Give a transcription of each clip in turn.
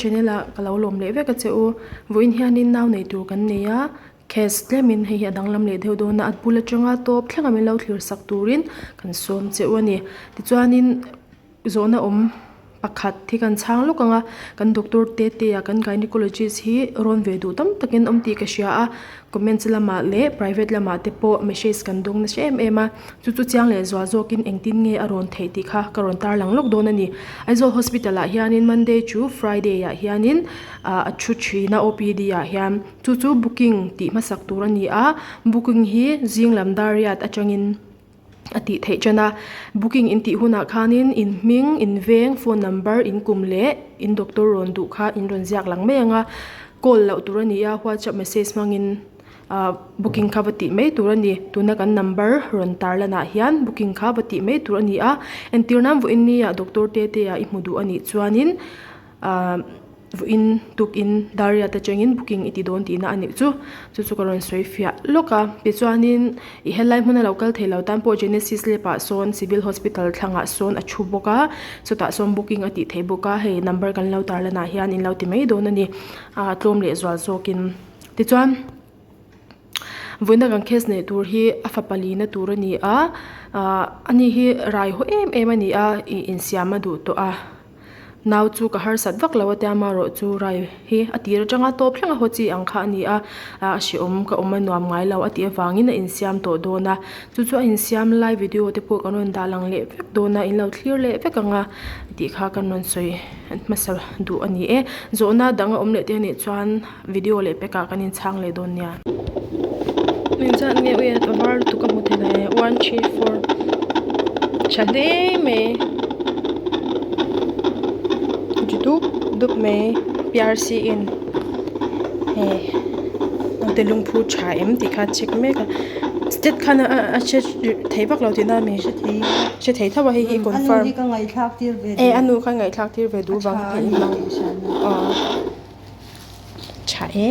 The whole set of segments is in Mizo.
channel ah ka lo lawm leh vek a che u. Vawiin hianin nau nei tur kan nei a, case tlemin hei hi a danglam leh deuh dawn a, a bul atanga tawp thleng a min lo thlir sak turin kan sawm che u a ni. Tichuanin zawhna awm pakhat hi kan chhang lawk ang a, kan doctor te te ah kan gynecologist hi rawn ve duh tam takin awm tih ka hria a, comments lamah leh private lamah te pawh message kan dawng nasa em em a. Chu chu chiang leh zual zawkin engtin nge a rawn theih tih kha ka rawn tarlang lawk dawn a ni. Aizawl Hospital ah hianin Monday chu Friday ah hianin ah a thu thin a OPD ah hian chu chu booking tih hmasak tur a ni a, booking hi zing lam dar riat atangin a tih theih tan a. Booking in tih hunah khanin in hming, in veng, phone number, in kum leh in doctor rawn duh kha in rawn ziak lang mai ang a, call loh tur a ni a, whatsapp message hmangin. Ahh booking kha va tih mai tur a ni tuna kan number rawn tar lanah hian booking kha va tih mai tur a ni a entir nan vawiin ni ah doctor te te ah i hmu duh a nih chuanin ahh vawiin tukin dar riat atangin booking i ti dawn tihna a nih chu chu chu ka rawn sawi fiah lawk a tichuanin ih helai hmuna lo kal thei lo tan pawh genesis lab ah sawn civil hospital thlangah sawn a thu bawk a chutah sawn booking a tih theih bawk a hei number kan lo tar lanah hian in lo ti mai dawn a ni ah tlawm leh zual zawkin. Tichuan vawiina kan case neih tur hi a fapa lina tur a ni a ahh ani hi rai haw em em a ni a ih insiam a duh tawh a nau chu ka harsat vak lo a tia amaherawh chu rai hi a tir atanga tawp thleng a haw chi ang kha a ni a ah a hrehawm ka awm a nuam ngai lo a tih avangin a insiam tawh dawn a chu chu a insiam lai video te pawh kan rawn dah lang leh vek dawn a in lo thlir leh vek ang a tih kha kan rawn sawi hmasa duh a ni e zawhna dang a awm leh te anih chuan. Video leh pek ah kan inchhang leh dawn nia. Engzat nge ui a var lutuk a hmu thei lo e 1 3 4 tha hle mai ju dup dup mai P R C in hei naute lungphu tha em tih kha a check mek a state khan a hre thei vak lo tihna a mi hre thei tho a hei hi confirm e a nu kha ngaihthlak tir ve duh vang aw. Tha e.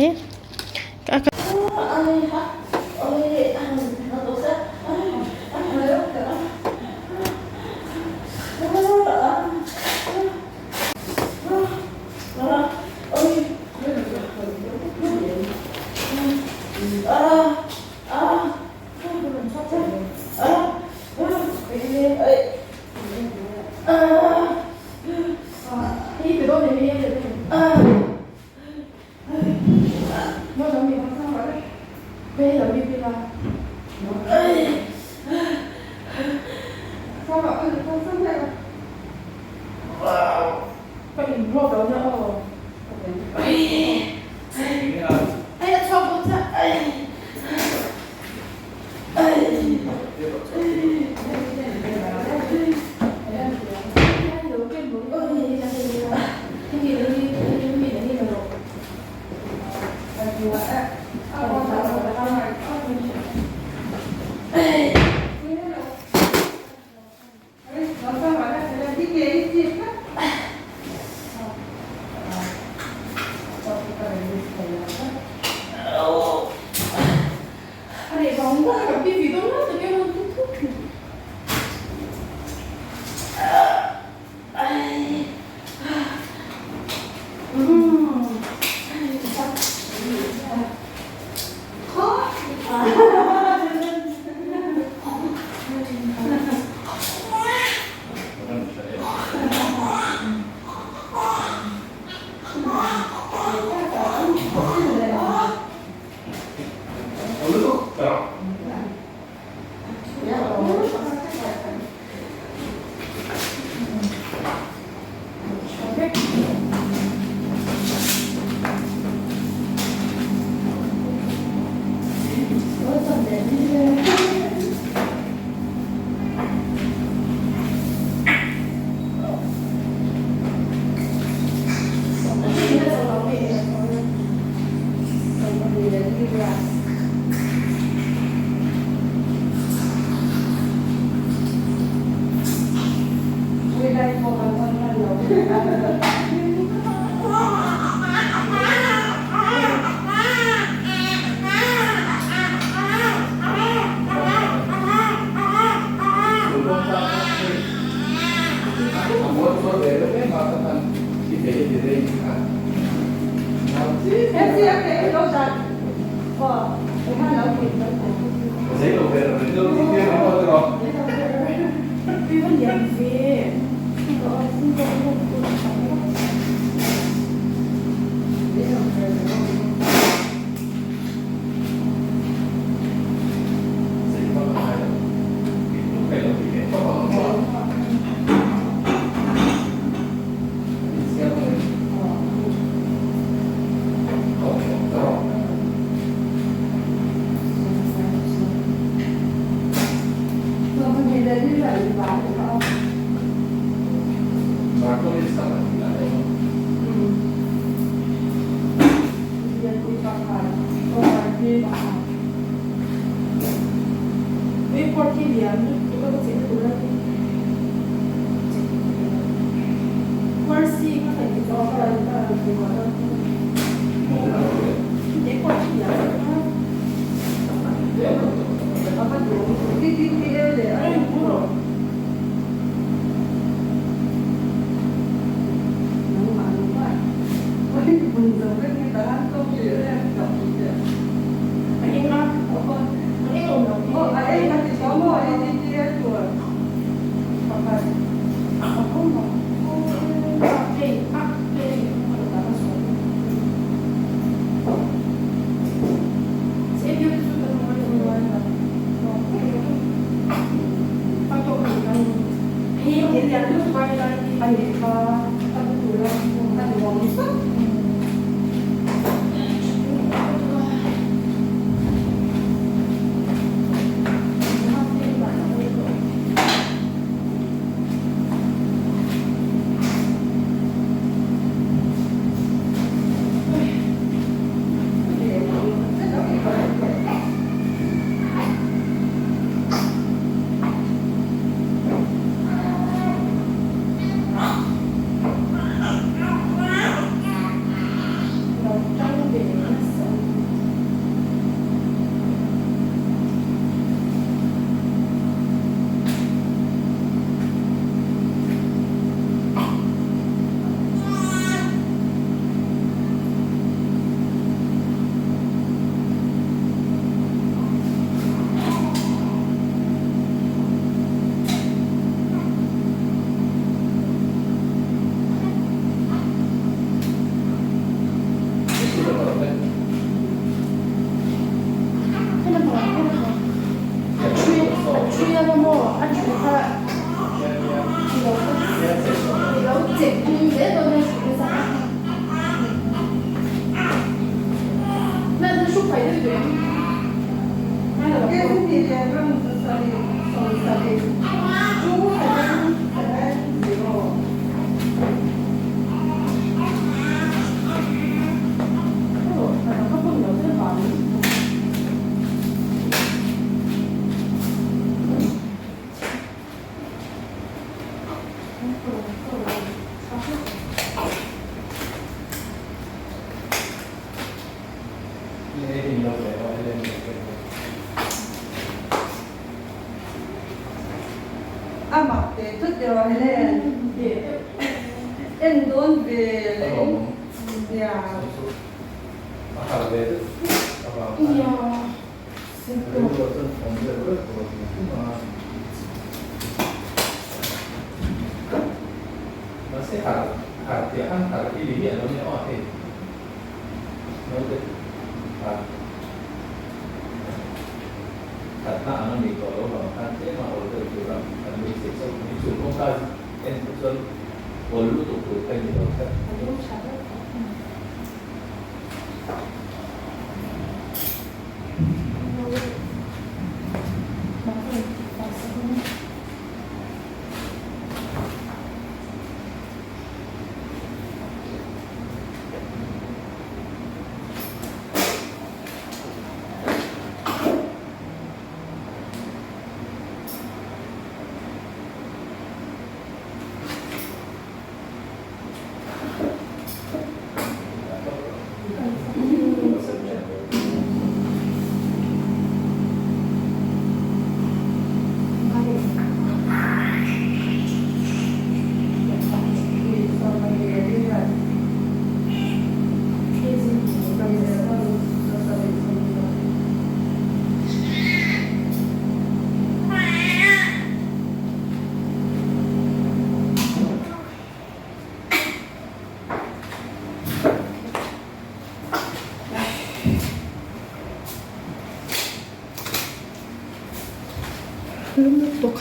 Lum lutuk.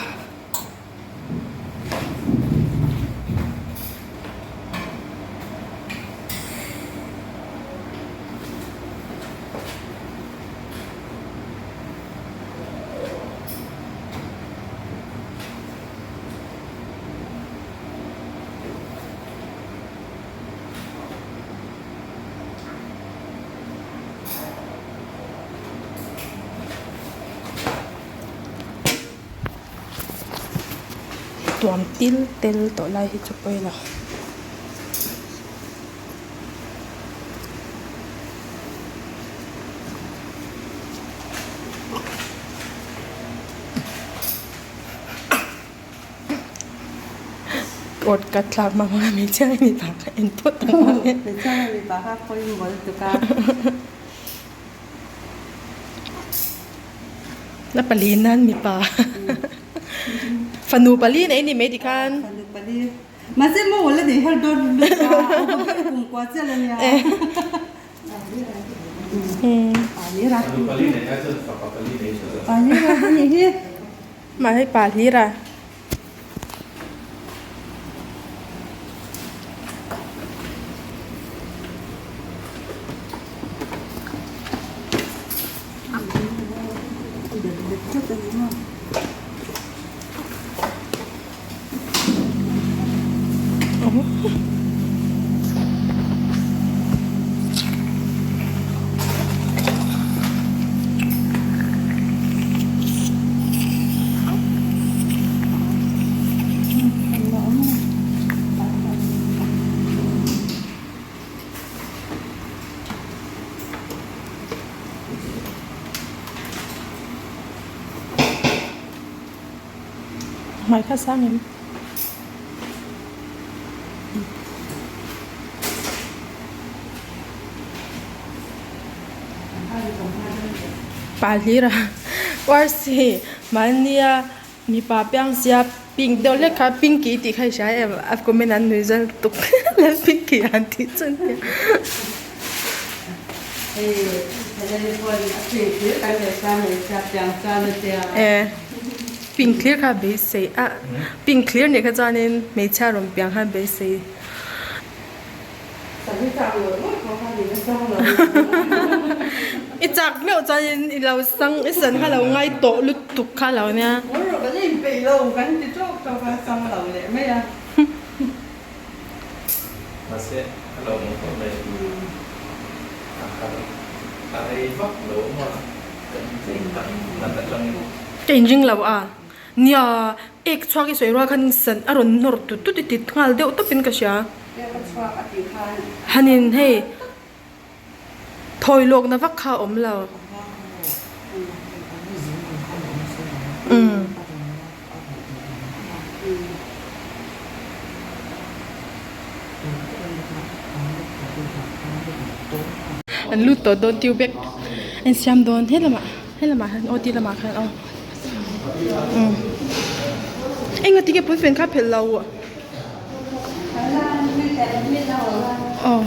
Tuam til tel tawh lai hi chu pawi lo. Coat ka thlak hma hma hmeichhia nge mipa ka en phawt ang a. Hmeichhia nge mipa kha pawimawh lutuk a. La pali nan mipa fanu pali nei ni mai tikhan. Fanu pali mahse maw la nei har dawn lutuk a kum kua chiah la nia. Fanu pali nei ai chuan fapa pali nei tha zawk. Mah hei pa hlir a. Hmai kha sang em? Pa hlir a Warsi mahnia mipa piang sia pink deuh hlek kha pinky tih kha i hria em a comment an nui zal tuk leh pinky an tih chuan tia. Pink thlir kha beisei a pink thlir nih kha chuanin hmeichhia rawn piang kha beisei. I chak meuh chuanin i lo sang i san kha lo ngai tawh lutuk kha lo nia. Mahse a lo awm khawp mai. A har a rei vak lo maw kan tlem tak nat atangin. Ka inring lo a, nia ek chhuak i sawi rual khan san a rawn nawr tut tut i tit nghal deuh tawpin ka hria. Ek a chhuak a tih khan. Hanin hei thawi lawkna vak kha a awm lo. Umm. An lut tawh dawn tiu bek an siam dawn helamah helamah hian aw ti lamah khan aw umm enga tinge puifen kha phelh lo aw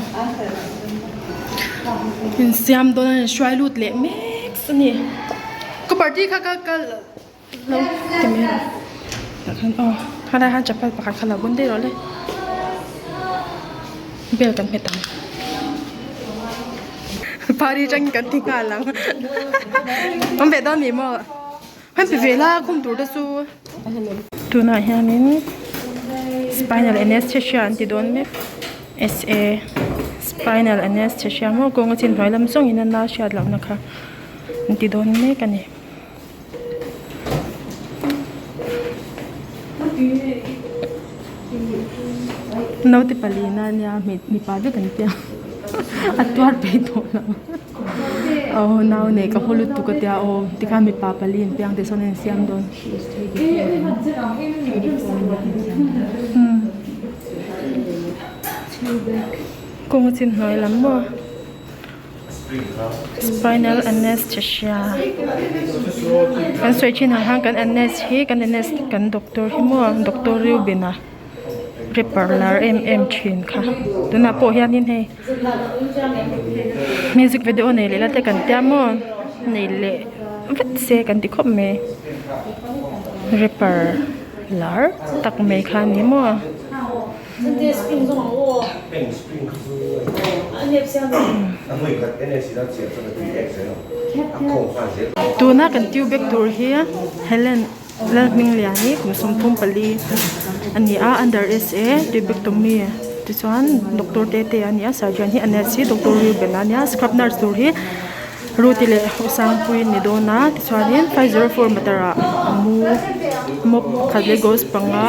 in siam dawn a hruai lut leh mek a ni ka party kha ka kal. Lo ti mai a tah khan aw khalai khan chapal pakhat kha lo bun daih rawh le bel kan hmet ang pari atangin kan ti nghal ang awm ve dawn ni maw han pe ve la khum tur te chu tunah hianin spinal anesthesia an ti dawn mek S_A spinal anesthesia maw kawng a chin hnuai lam zawngin a na hriat lohna kha an ti dawn mek a ni. Naute palina ania mipa vek an piang a tuar peih tawh lo aw nau nei ka haw lutuk a tia aw tikhan mipa pali an piang tih sawn a insiam dawn kawng a chin hnuai lam maw. Spinal anesthesia kan sawi thin ang khan kan anes hi kan anes kan doctor hi maw doctor Reuben-a rapper lar em em thin kha tunah pawh hianin hei music video nei leh la te kan tia maw nei leh vat se kan ti khawp mai. Rapper lar tak mai kha a ni maw. Tuna kan tiu bek tur hi Helen Lalhmingliani kum 34 a ni a under S_A tubectomy tichuan doctor te te a ni a surgeon hi a nurse hi doctor Reuben a nia scrub nurse tur hi Ruth-i leh Usangpuii an ni dawn a tichuanin 504 meter ah a mu mop khat leh ghost panga.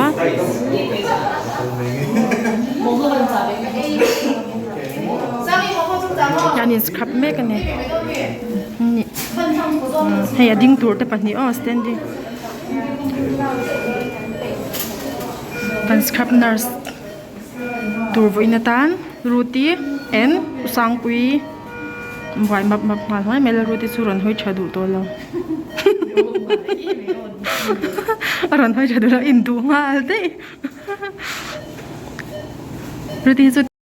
An in scrub mek a ni hei a ding tur te pahnih aw standing kan scrub nurse tur vawiin atan Ruth-i and Usangpuii. Buai map map nghal hnuai mai la Ruth-i chu rawn hawi tha duh tawh lo a rawn hawi tha duh lo induh nghal daih Ruth-i chu.